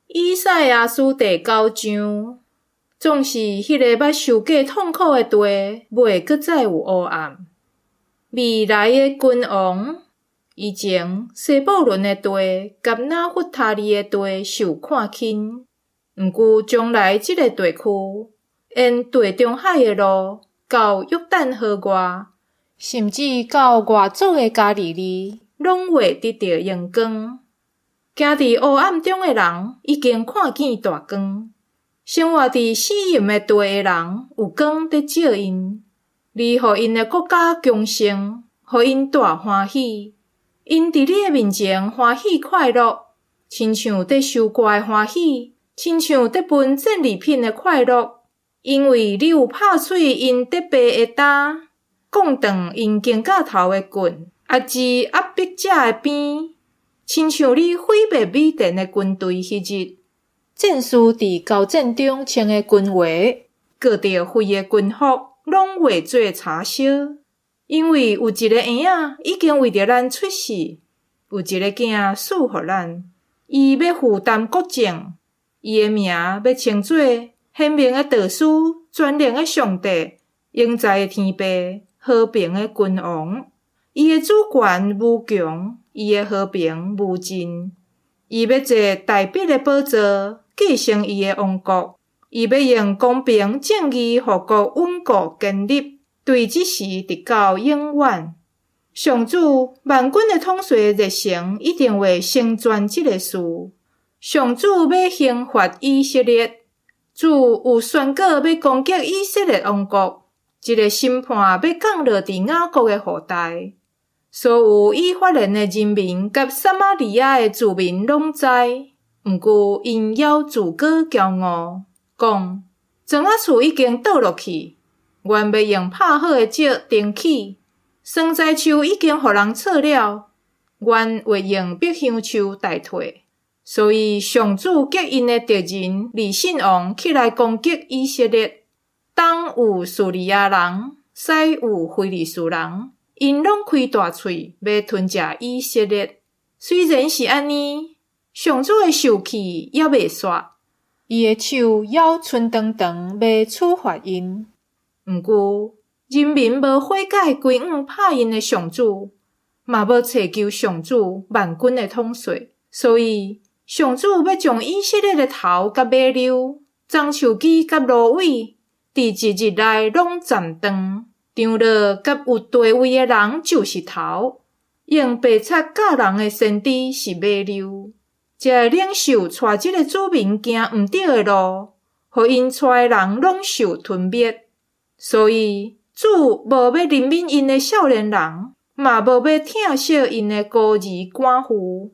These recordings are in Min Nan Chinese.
以賽亞書第九章，總是彼個捌受過痛苦的地，袂閣再有烏暗。未來的君王，以前西布倫的地佮拿弗他利的地受看輕，毋過將來這个地區，沿地中海的路到約旦河外，甚至到外族的加利利，攏會得著榮光。行佇烏暗中的人已經看見大光，生活佇死蔭的地的人有光佇照𪜶。你予𪜶的國家強盛，予𪜶大歡喜。𪜶佇你的面前歡喜快樂，親像得收割的歡喜，親像得分戰利品的快樂。因為你有拍碎𪜶得耙的擔，摃斷𪜶肩胛頭的棍，壓制壓迫者的鞭，親像你毀滅米甸的軍隊彼日，戰士佇交戰中穿的軍鞋，過著灰的軍服，攏化做柴燒。因為有一個嬰仔已經為著咱出世，有一个囝賜予咱，伊欲負擔國政，伊的名欲稱做賢明的導師、全能的上帝、永在的天父、和平的君王。伊的主權無窮，伊的和平無盡。伊欲坐大衛的寶座，繼承伊的王國。伊欲用公平正義予國穩固堅立，對這時直到永遠。上主萬軍的統帥熱誠一定會成全這个事。上主欲刑罰以色列，主有宣告欲攻擊以色列王國，這个審判欲降落佇雅各的後代。所有以法蓮的人民佮撒瑪利亞的住民攏知，毋過𪜶猶自高驕傲，講磚仔厝已經倒落去，阮欲用拍好的石釘起；桑栽樹已經予人鑿了，阮會用柏香樹代替。所以上主激𪜶的敵人利汛王起來攻擊以色列，東有敘利亞人，西有非利士人。𪜶攏開大喙，欲吞食以色列。雖然是按呢，上主的受氣猶未煞，伊的手猶伸長長，欲處罰𪜶。毋過人民無悔改，歸向拍𪜶的上主，嘛無揣求上主萬軍的統帥。所以上主欲將以色列的頭佮尾溜、樟樹枝佮蘆葦，佇一日內攏斬斷。長老佮有地位的人就是頭，用白賊教人的先知是尾溜。這个領袖帶這个子民行毋著的路，予𪜶帶的人攏受吞滅。所以主無欲憐憫𪜶的少年人，嘛無欲疼惜𪜶的孤兒寡婦，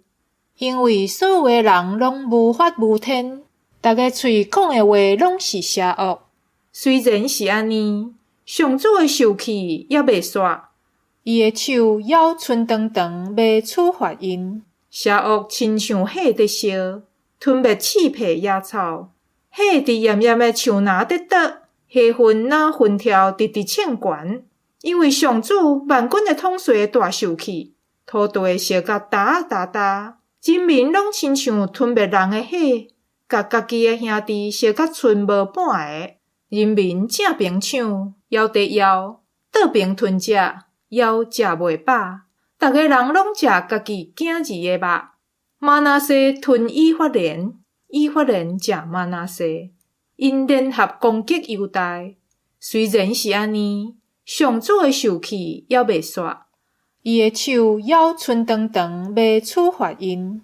因為所有的人攏無法無天，逐个喙講的話攏是邪惡。雖然是按呢，上主的受氣猶未煞，伊的手猶伸長長，欲處罰𪜶。邪惡親像火佇燒，吞滅刺皮野草；火佇炎炎的樹林佇倒，火雲若雲柱直直衝懸。因為上主萬軍的統帥大受氣，土地燒甲焦焦焦，人民攏親像吞滅人的火，共家己的兄弟燒甲賰無半个。人民正爿搶，枵佇枵；倒爿吞食，猶食袂飽。逐个人攏食家己囝兒的肉。瑪拿西吞以法蓮，以法蓮食瑪拿西，𪜶聯合攻擊猶大。雖然是按呢，上主的受氣猶未煞，伊的手猶伸長長，欲處罰𪜶。